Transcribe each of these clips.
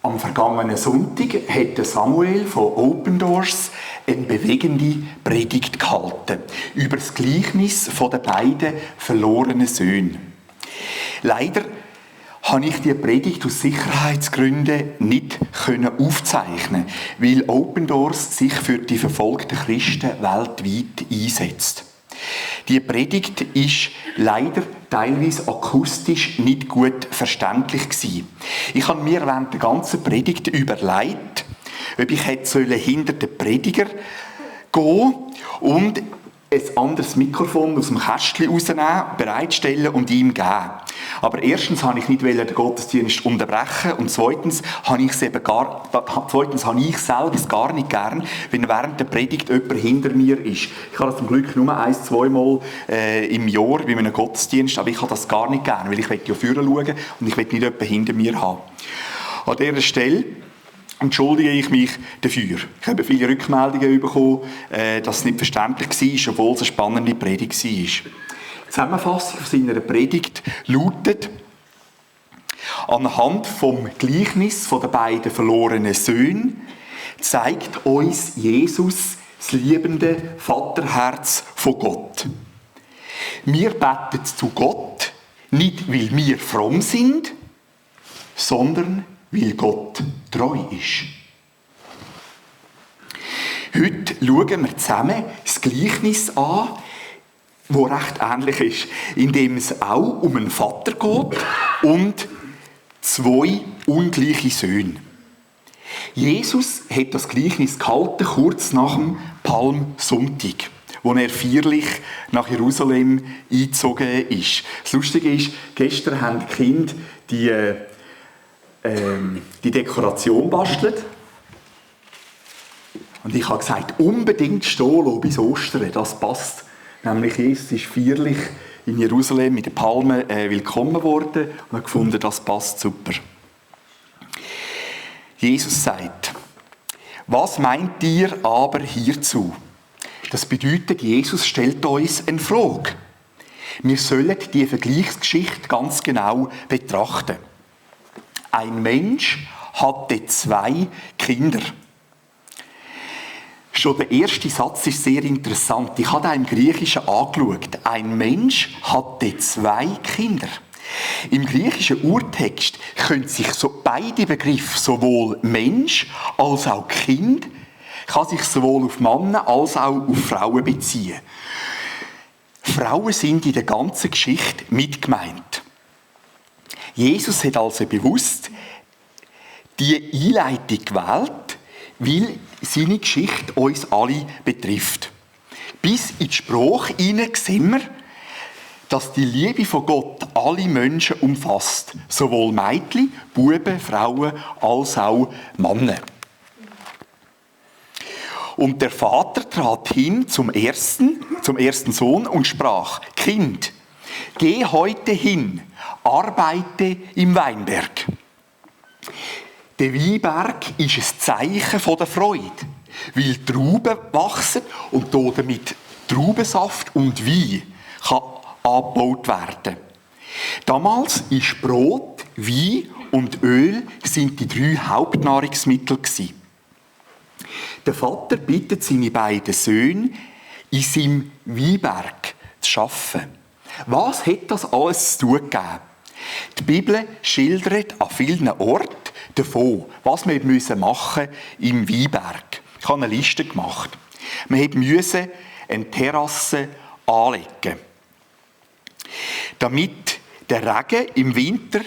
Am vergangenen Sonntag hat Samuel von Open Doors eine bewegende Predigt gehalten über das Gleichnis der beiden verlorenen Söhne. Leider konnte ich die Predigt aus Sicherheitsgründen nicht aufzeichnen, weil Open Doors sich für die verfolgten Christen weltweit einsetzt. Die Predigt ist leider teilweise akustisch nicht gut verständlich gewesen. Ich habe mir während der ganzen Predigt überlegt, ob ich hinter den Prediger gehen und ein anderes Mikrofon aus dem Kästchen rausnehmen, bereitstellen und ihm geben. Aber erstens wollte ich nicht den Gottesdienst unterbrechen und zweitens habe ich es selbst gar nicht gern, wenn während der Predigt jemand hinter mir ist. Ich habe das zum Glück nur 1-2 Mal im Jahr bei einem Gottesdienst, aber ich habe das gar nicht gern, weil ich ja vorne schauen und ich will nicht jemanden hinter mir haben. An dieser Stelle entschuldige ich mich dafür. Ich habe viele Rückmeldungen bekommen, dass es nicht verständlich war, obwohl es eine spannende Predigt war. Die Zusammenfassung seiner Predigt lautet: Anhand vom Gleichnis der beiden verlorenen Söhne zeigt uns Jesus das liebende Vaterherz von Gott. Wir beten zu Gott, nicht weil wir fromm sind, sondern weil Gott treu ist. Heute schauen wir zusammen das Gleichnis an, das recht ähnlich ist, indem es auch um einen Vater geht und 2 ungleiche Söhne. Jesus hat das Gleichnis gehalten, kurz nach dem Palmsonntag, wo er feierlich nach Jerusalem eingezogen ist. Das Lustige ist, gestern haben die Kinder die Dekoration bastelt. Und ich habe gesagt, unbedingt stehen lassen bis Ostern, das passt. Nämlich Jesus ist feierlich in Jerusalem mit den Palmen willkommen worden und hat gefunden, das passt super. Jesus sagt: Was meint ihr aber hierzu? Das bedeutet, Jesus stellt uns eine Frage. Wir sollen die Vergleichsgeschichte ganz genau betrachten. Ein Mensch hatte 2 Kinder. Schon der erste Satz ist sehr interessant. Ich habe ihn im Griechischen angeschaut. Ein Mensch hatte 2 Kinder. Im griechischen Urtext können sich beide Begriffe, sowohl Mensch als auch Kind, kann sich sowohl auf Männer als auch auf Frauen beziehen. Frauen sind in der ganzen Geschichte mitgemeint. Jesus hat also bewusst die Einleitung gewählt, weil seine Geschichte uns alle betrifft. Bis in die Sprache hinein sehen wir, dass die Liebe von Gott alle Menschen umfasst, sowohl Mädchen, Buben, Frauen als auch Männer. Und der Vater trat hin zum ersten Sohn und sprach: Kind, geh heute hin, arbeite im Weinberg. Der Weinberg ist ein Zeichen der Freude, weil Trauben wachsen und damit Traubensaft und Wein kann angebaut werden. Damals ist Brot, Wein und Öl sind die 3 Hauptnahrungsmittel gewesen. Der Vater bittet seine beiden Söhne, in seinem Weinberg zu arbeiten. Was hat das alles zu tun gegeben? Die Bibel schildert an vielen Orten davon, was wir machen müssen im Weinberg. Ich habe eine Liste gemacht. Wir mussten eine Terrasse anlegen, damit der Regen im Winter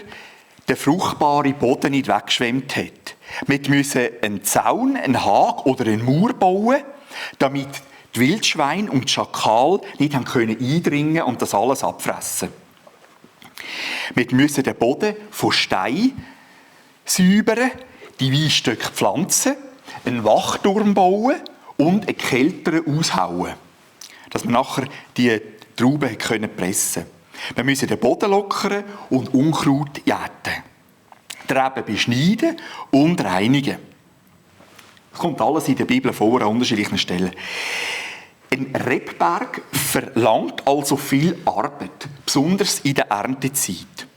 den fruchtbaren Boden nicht weggeschwemmt hat. Wir mussten einen Zaun, einen Hag oder einen Mauer bauen, damit die Wildschweine und die Schakal nicht eindringen können und das alles abfressen. Wir müssen den Boden von Stein säubern, die Weinstöcke pflanzen, einen Wachturm bauen und einen Kelter aushauen, dass wir nachher die Trauben pressen können. Wir müssen den Boden lockern und Unkraut jäten. Die Reben beschneiden und reinigen. Das kommt alles in der Bibel vor, an unterschiedlichen Stellen. Ein Rebberg verlangt also viel Arbeit, besonders in der Erntezeit.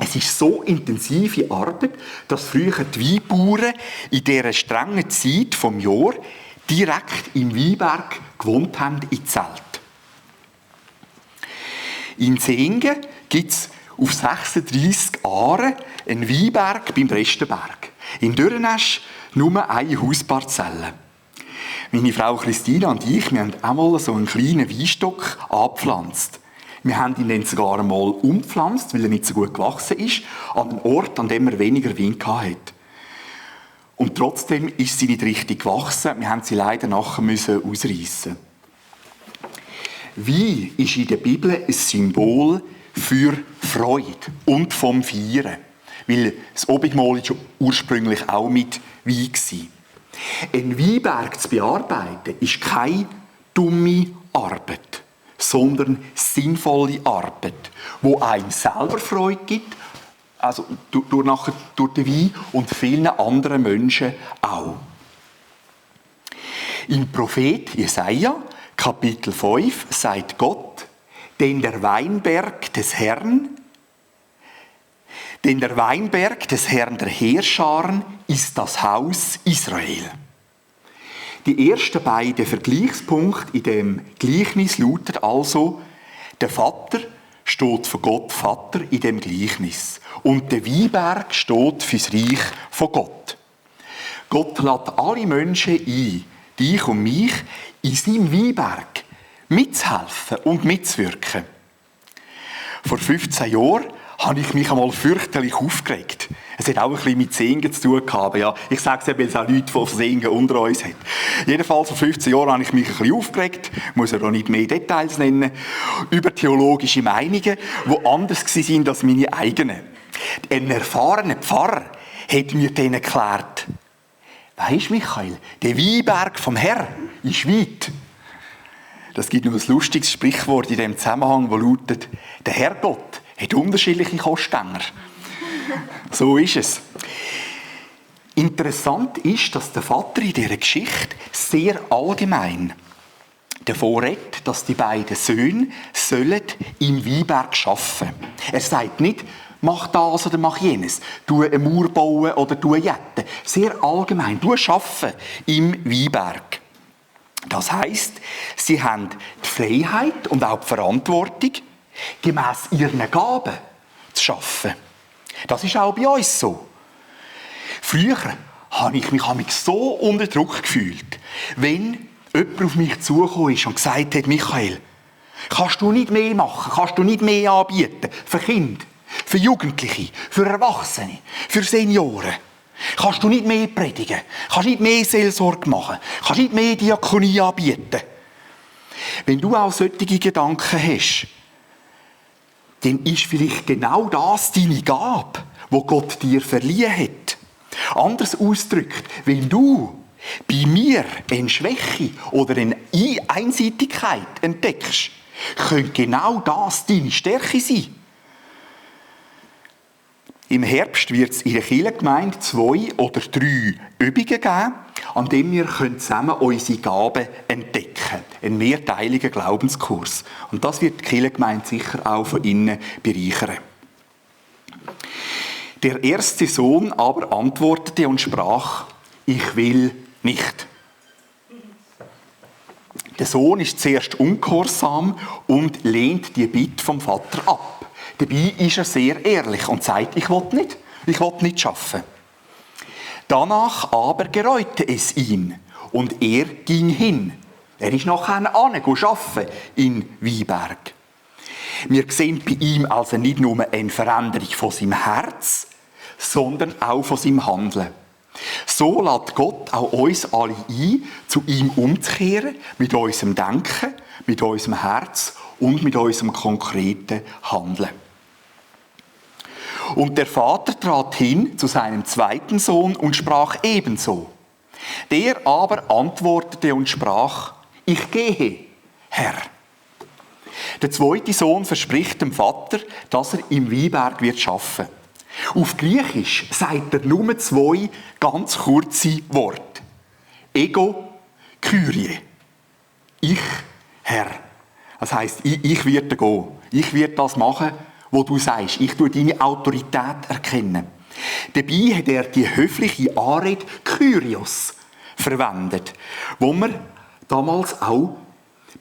Es ist so intensive Arbeit, dass früher die Weinbauern in dieser strengen Zeit vom Jahr direkt im Weinberg gewohnt haben, in Zelt. In Singen gibt es auf 36 Aaren einen Weinberg beim Dresdenberg. In Dürrenesch nur eine Hausparzelle. Meine Frau Christina und ich, wir haben einmal so einen kleinen Weinstock angepflanzt. Wir haben ihn dann sogar einmal umpflanzt, weil er nicht so gut gewachsen ist, an einem Ort, an dem er weniger Wein hatte. Und trotzdem ist sie nicht richtig gewachsen. Wir haben sie leider nachher ausreißen. Wein ist in der Bibel ein Symbol für Freude und vom Feiern. Weil das Abendmahl war ursprünglich auch mit Wein war. Ein Weinberg zu bearbeiten ist keine dumme Arbeit, sondern sinnvolle Arbeit, die einem selber Freude gibt, also durch den Wein und vielen anderen Menschen auch. Im Prophet Jesaja, Kapitel 5, sagt Gott, denn der Weinberg des Herrn der Heerscharen ist das Haus Israel. Die ersten beiden Vergleichspunkte in dem Gleichnis lauten also, der Vater steht für Gott Vater in dem Gleichnis und der Weinberg steht für das Reich von Gott. Gott lädt alle Menschen ein, dich und mich, in seinem Weinberg mitzuhelfen und mitzuwirken. Vor 15 Jahren habe ich mich einmal fürchterlich aufgeregt. Es hat auch ein bisschen mit Singen zu tun gehabt. Ja, ich sage es ja, weil es auch Leute von Singen unter uns hat. Jedenfalls vor 15 Jahren habe ich mich ein bisschen aufgeregt, muss ja auch nicht mehr Details nennen, über theologische Meinungen, die anders waren als meine eigenen. Ein erfahrener Pfarrer hat mir dann erklärt, weisst Michael, der Weinberg vom Herrn ist weit. Das gibt noch ein lustiges Sprichwort in dem Zusammenhang, das lautet, der Herrgott hat unterschiedliche Kostgänger. So ist es. Interessant ist, dass der Vater in dieser Geschichte sehr allgemein davon redet, dass die beiden Söhne im Weinberg arbeiten sollen. Er sagt nicht, mach das oder mach jenes, tu eine Mauer bauen oder tu jetten. Sehr allgemein, du arbeiten im Weinberg. Das heisst, sie haben die Freiheit und auch die Verantwortung, gemäss ihren Gaben zu arbeiten. Das ist auch bei uns so. Früher habe ich mich so unter Druck gefühlt, wenn jemand auf mich zugekommen ist und gesagt hat, Michael, kannst du nicht mehr machen, kannst du nicht mehr anbieten für Kinder, für Jugendliche, für Erwachsene, für Senioren. Kannst du nicht mehr predigen, kannst nicht mehr Seelsorge machen, kannst nicht mehr Diakonie anbieten. Wenn du auch solche Gedanken hast, dann ist vielleicht genau das deine Gabe, die Gott dir verliehen hat. Anders ausgedrückt, wenn du bei mir eine Schwäche oder eine Einseitigkeit entdeckst, könnte genau das deine Stärke sein. Im Herbst wird es in der Kirchengemeinde 2 oder 3 Übungen geben, an denen wir zusammen unsere Gaben entdecken können. Ein mehrteiliger Glaubenskurs. Und das wird die Kirchengemeinde sicher auch von innen bereichern. Der erste Sohn aber antwortete und sprach, ich will nicht. Der Sohn ist zuerst ungehorsam und lehnt die Bitte vom Vater ab. Dabei ist er sehr ehrlich und sagt, ich will nicht arbeiten. Danach aber gereute es ihn und er ging hin. Er ist nachher arbeiten in Weinberg. Wir sehen bei ihm also nicht nur eine Veränderung von seinem Herz, sondern auch von seinem Handeln. So lädt Gott auch uns alle ein, zu ihm umzukehren, mit unserem Denken, mit unserem Herz und mit unserem konkreten Handeln. Und der Vater trat hin zu seinem zweiten Sohn und sprach ebenso. Der aber antwortete und sprach, ich gehe, Herr. Der zweite Sohn verspricht dem Vater, dass er im Weinberg wird arbeiten. Auf Griechisch sagt er nur 2 ganz kurze Worte. Ego, Kyrie. Ich, Herr. Das heisst, ich werde gehen. Ich werde das machen wo du sagst, ich tue deine Autorität erkennen. Dabei hat er die höfliche Anrede Kyrios verwendet, wo man damals auch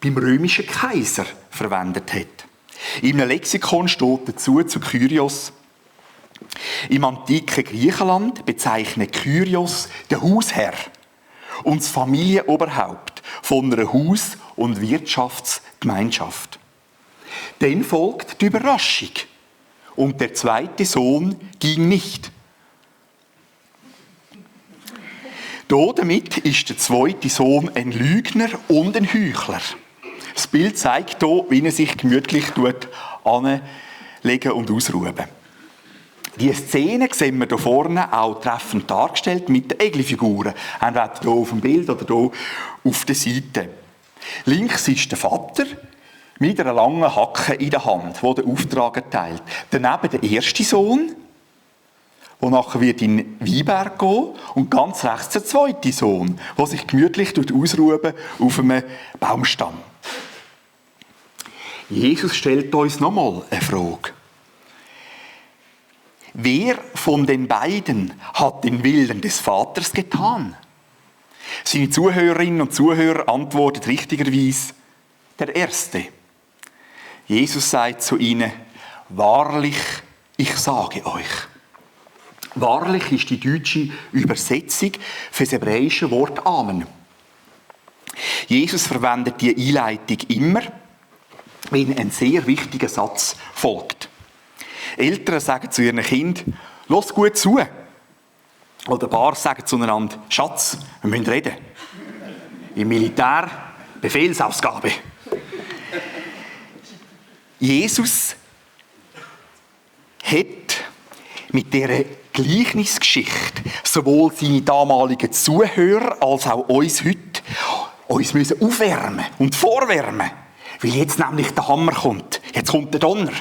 beim römischen Kaiser verwendet hat. In einem Lexikon steht dazu zu Kyrios: Im antiken Griechenland bezeichnet Kyrios den Hausherr und das Familienoberhaupt von einer Haus- und Wirtschaftsgemeinschaft. Dann folgt die Überraschung. Und der zweite Sohn ging nicht. Damit ist der zweite Sohn ein Lügner und ein Heuchler. Das Bild zeigt hier, wie er sich gemütlich anlegen und ausruhen. Die Szene sehen wir hier vorne auch treffend dargestellt mit den Egli-Figuren. Entweder hier auf dem Bild oder hier auf der Seite. Links ist der Vater mit einer langen Hacke in der Hand, der den Auftrag erteilt. Daneben der erste Sohn, der nachher wird in den Weinberg gehen, und ganz rechts der zweite Sohn, der sich gemütlich ausruhen auf einem Baumstamm. Jesus stellt uns nochmal eine Frage. Wer von den beiden hat den Willen des Vaters getan? Seine Zuhörerinnen und Zuhörer antworten richtigerweise der Erste. Jesus sagt zu ihnen: Wahrlich, ich sage euch. Wahrlich ist die deutsche Übersetzung für das hebräische Wort Amen. Jesus verwendet die Einleitung immer, wenn ein sehr wichtiger Satz folgt. Eltern sagen zu ihren Kindern: Los gut zu. Oder Paare sagen zueinander: Schatz, wir müssen reden. Im Militär Befehlsausgabe. Jesus hat mit dieser Gleichnisgeschichte sowohl seine damaligen Zuhörer als auch uns heute müssen aufwärmen und vorwärmen. Weil jetzt nämlich der Hammer kommt. Jetzt kommt der Donner.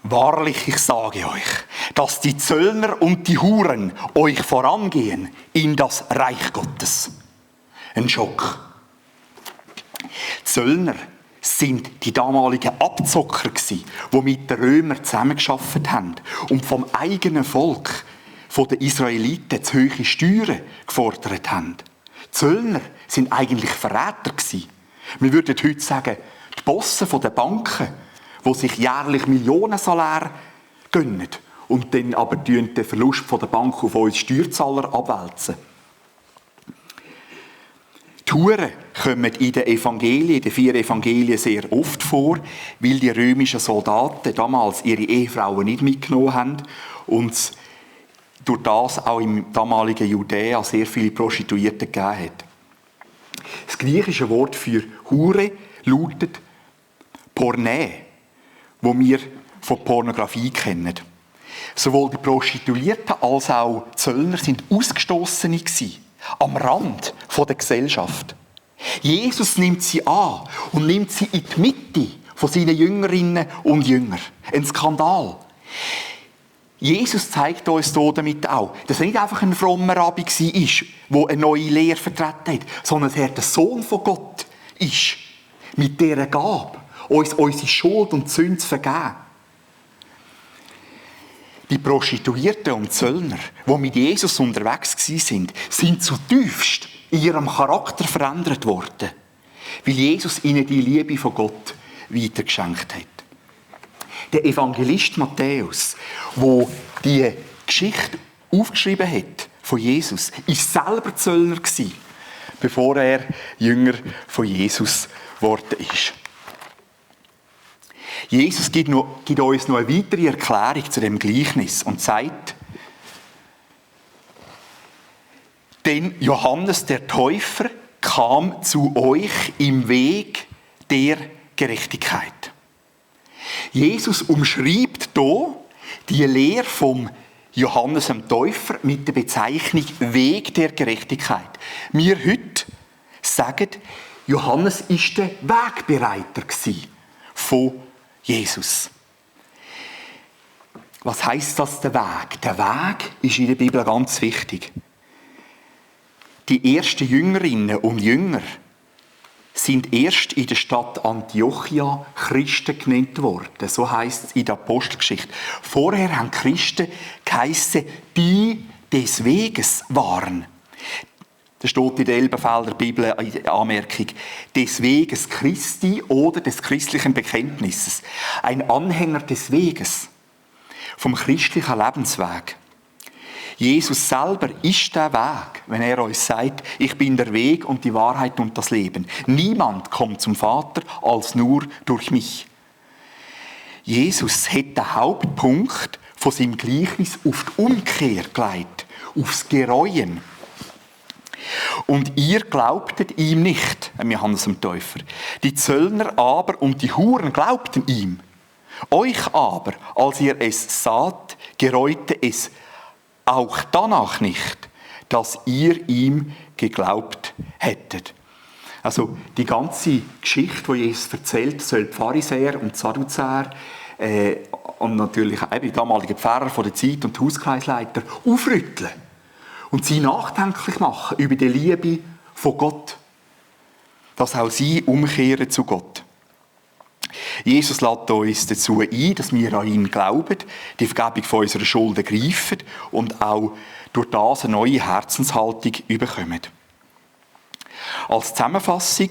Wahrlich, ich sage euch, dass die Zöllner und die Huren euch vorangehen in das Reich Gottes. Ein Schock. Zöllner sind die damaligen Abzocker gsi, die mit den Römern zusammengearbeitet haben und vom eigenen Volk, von den Israeliten, zu hohe Steuern gefordert haben. Zöllner sind eigentlich Verräter gsi. Wir würden heute sagen, die Bosse der Banken, die sich jährlich Millionensalär gönnen und dann aber den Verlust der Bank auf uns Steuerzahler abwälzen. Die Huren kommen in den Evangelien, in den 4 Evangelien sehr oft vor, weil die römischen Soldaten damals ihre Ehefrauen nicht mitgenommen haben und durch das auch im damaligen Judäa sehr viele Prostituierte gegeben hat. Das griechische Wort für Hure lautet Porne, wo wir von Pornografie kennen. Sowohl die Prostituierten als auch die Zöllner sind Ausgestossene gewesen, am Rand der Gesellschaft. Jesus nimmt sie an und nimmt sie in die Mitte von seinen Jüngerinnen und Jüngern. Ein Skandal. Jesus zeigt uns hier damit auch, dass er nicht einfach ein frommer Rabbi war, der eine neue Lehre vertreten hat, sondern dass er der Sohn von Gott ist, mit dieser Gabe, uns unsere Schuld und Sünde zu vergeben. Die Prostituierten und Zöllner, die mit Jesus unterwegs waren, sind zutiefst in ihrem Charakter verändert worden, weil Jesus ihnen die Liebe von Gott weitergeschenkt hat. Der Evangelist Matthäus, der die Geschichte aufgeschrieben hat von Jesus, war selber Zöllner, bevor er Jünger von Jesus geworden ist. Jesus gibt uns noch eine weitere Erklärung zu dem Gleichnis und sagt: Denn Johannes der Täufer kam zu euch im Weg der Gerechtigkeit. Jesus umschreibt hier die Lehre vom Johannes dem Täufer mit der Bezeichnung Weg der Gerechtigkeit. Wir heute sagen, Johannes war der Wegbereiter von Jesus. Was heisst das, der Weg? Der Weg ist in der Bibel ganz wichtig. Die ersten Jüngerinnen und Jünger sind erst in der Stadt Antiochia Christen genannt worden. So heisst es in der Apostelgeschichte. Vorher haben Christen geheissen, die des Weges waren. Das steht in der Elbenfelder Bibel in der Anmerkung. Des Weges Christi oder des christlichen Bekenntnisses. Ein Anhänger des Weges. Vom christlichen Lebensweg. Jesus selber ist der Weg, wenn er uns sagt, ich bin der Weg und die Wahrheit und das Leben. Niemand kommt zum Vater als nur durch mich. Jesus hat den Hauptpunkt von seinem Gleichnis auf die Umkehr gelegt, aufs Gereuen. Und ihr glaubtet ihm nicht, Johannes dem Täufer. Die Zöllner aber und die Huren glaubten ihm. Euch aber, als ihr es saht, gereute es auch danach nicht, dass ihr ihm geglaubt hättet. Also die ganze Geschichte, die Jesus erzählt, soll die Pharisäer und die Sadduzäer und natürlich eben die damaligen Pfarrer von der Zeit und die Hauskreisleiter aufrütteln und sie nachdenklich machen über die Liebe von Gott, dass auch sie umkehren zu Gott. Jesus lädt uns dazu ein, dass wir an ihn glauben, die Vergebung von unserer Schulden greifen und auch durch das eine neue Herzenshaltung bekommen. Als Zusammenfassung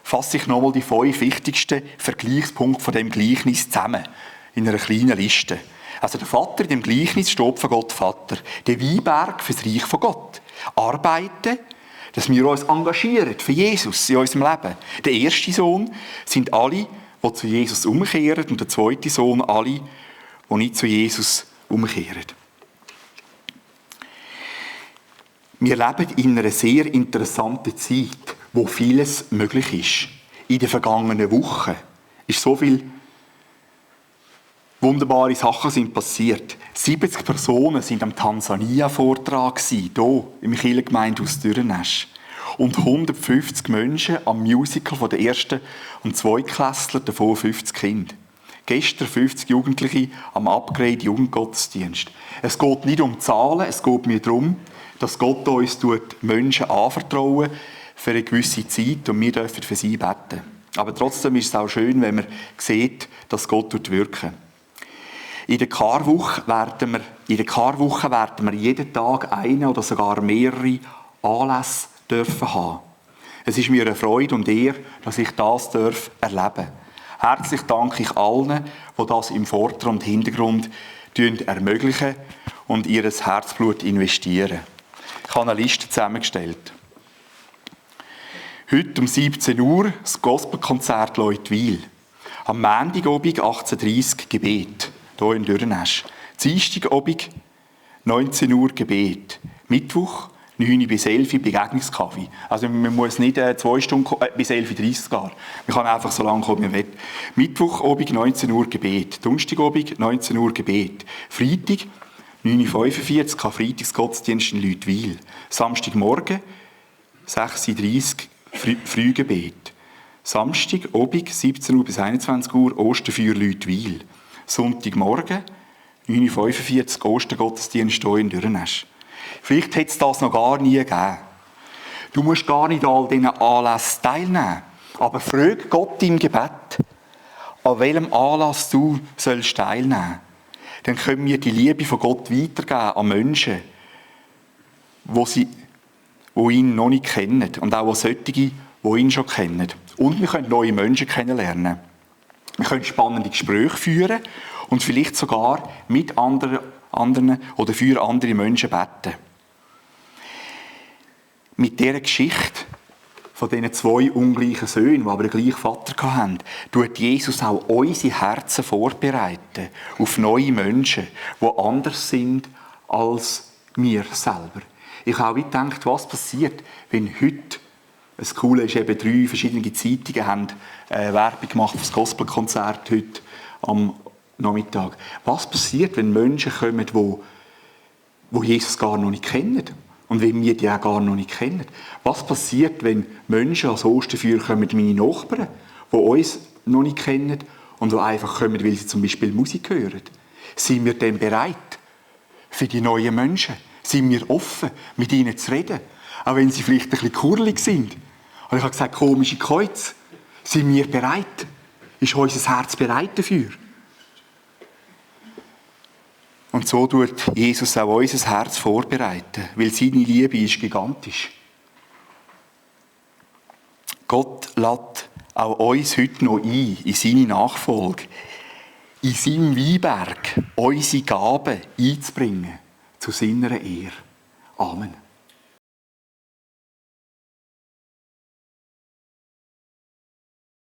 fasse ich nochmal die 5 wichtigsten Vergleichspunkte von dem Gleichnis zusammen in einer kleinen Liste. Also der Vater in dem Gleichnis steht für Gott Vater. Der Weinberg für das Reich von Gott. Arbeiten, dass wir uns engagieren für Jesus in unserem Leben. Der erste Sohn sind alle, die zu Jesus umkehren, und der zweite Sohn alle, die nicht zu Jesus umkehren. Wir leben in einer sehr interessanten Zeit, wo vieles möglich ist. In den vergangenen Wochen ist so viel wunderbare Sachen sind passiert. 70 Personen sind am Tansania-Vortrag hier im Kirchengemeinde aus Dürrenesch. Und 150 Menschen am Musical von der ersten und Zweitklässler, davon 50 Kinder. Gestern 50 Jugendliche am Upgrade Jugendgottesdienst. Es geht nicht um Zahlen, es geht mir darum, dass Gott uns Menschen anvertrauen für eine gewisse Zeit und wir dürfen für sie beten. Aber trotzdem ist es auch schön, wenn man sieht, dass Gott wirken. In der Karwoche werden wir jeden Tag einen oder sogar mehrere Anlässe dürfen haben. Es ist mir eine Freude und Ehre, dass ich das erleben darf. Herzlich danke ich allen, die das im Vorder- und Hintergrund ermöglichen und ihr Herzblut investieren. Ich habe eine Liste zusammengestellt. Heute um 17 Uhr das Gospelkonzert Leutwil. Am Montagabend 18:30 Gebet, hier in Dürrenesch. Dienstagabend 19 Uhr Gebet. Mittwoch 9 bis 11 Begegnungskaffee. Also man muss nicht 2 Stunden bis 11:30 gehen. Man kann einfach so lange kommen, wie man will. Mittwochabend 19 Uhr Gebet. Donnerstagabend 19 Uhr Gebet. Freitag 9:45 Uhr Freitagsgottesdienst in Leutwil. Samstagmorgen 6:30 Uhr Frühgebet. Samstagabend 17 Uhr bis 21 Uhr Osterfeuer Leutwil. Sonntagmorgen 9:45 Uhr Ostergottesdienst hier in Dürrenesch. Vielleicht hätte es das noch gar nie gegeben. Du musst gar nicht an all diesen Anlässen teilnehmen. Aber frag Gott im Gebet, an welchem Anlass du sollst teilnehmen. Dann können wir die Liebe von Gott weitergeben an Menschen, die ihn noch nicht kennen. Und auch an solche, die ihn schon kennen. Und wir können neue Menschen kennenlernen. Wir können spannende Gespräche führen und vielleicht sogar mit anderen oder für andere Menschen beten. Mit dieser Geschichte von diesen 2 ungleichen Söhnen, die aber den gleichen Vater hatten, tut Jesus auch unsere Herzen vorbereiten auf neue Menschen, die anders sind als wir selber. Ich habe auch gedacht, was passiert, wenn heute, das Coole ist eben, 3 verschiedene Zeitungen haben Werbung gemacht für das Gospelkonzert heute am Nachmittag. Was passiert, wenn Menschen kommen, die Jesus gar noch nicht kennen? Und wenn wir die auch gar noch nicht kennen? Was passiert, wenn Menschen als Osterfeuer kommen, meine Nachbarn, die uns noch nicht kennen und die einfach kommen, weil sie zum Beispiel Musik hören? Sind wir denn bereit für die neuen Menschen? Sind wir offen, mit ihnen zu reden? Auch wenn sie vielleicht ein bisschen kurlig sind. Und ich habe gesagt, komische Kreuz, sind wir bereit? Ist unser Herz bereit dafür? Und so tut Jesus auch unser Herz vorbereiten, weil seine Liebe ist gigantisch. Gott lädt auch uns heute noch ein, in seine Nachfolge, in seinem Weinberg unsere Gaben einzubringen, zu seiner Ehre. Amen.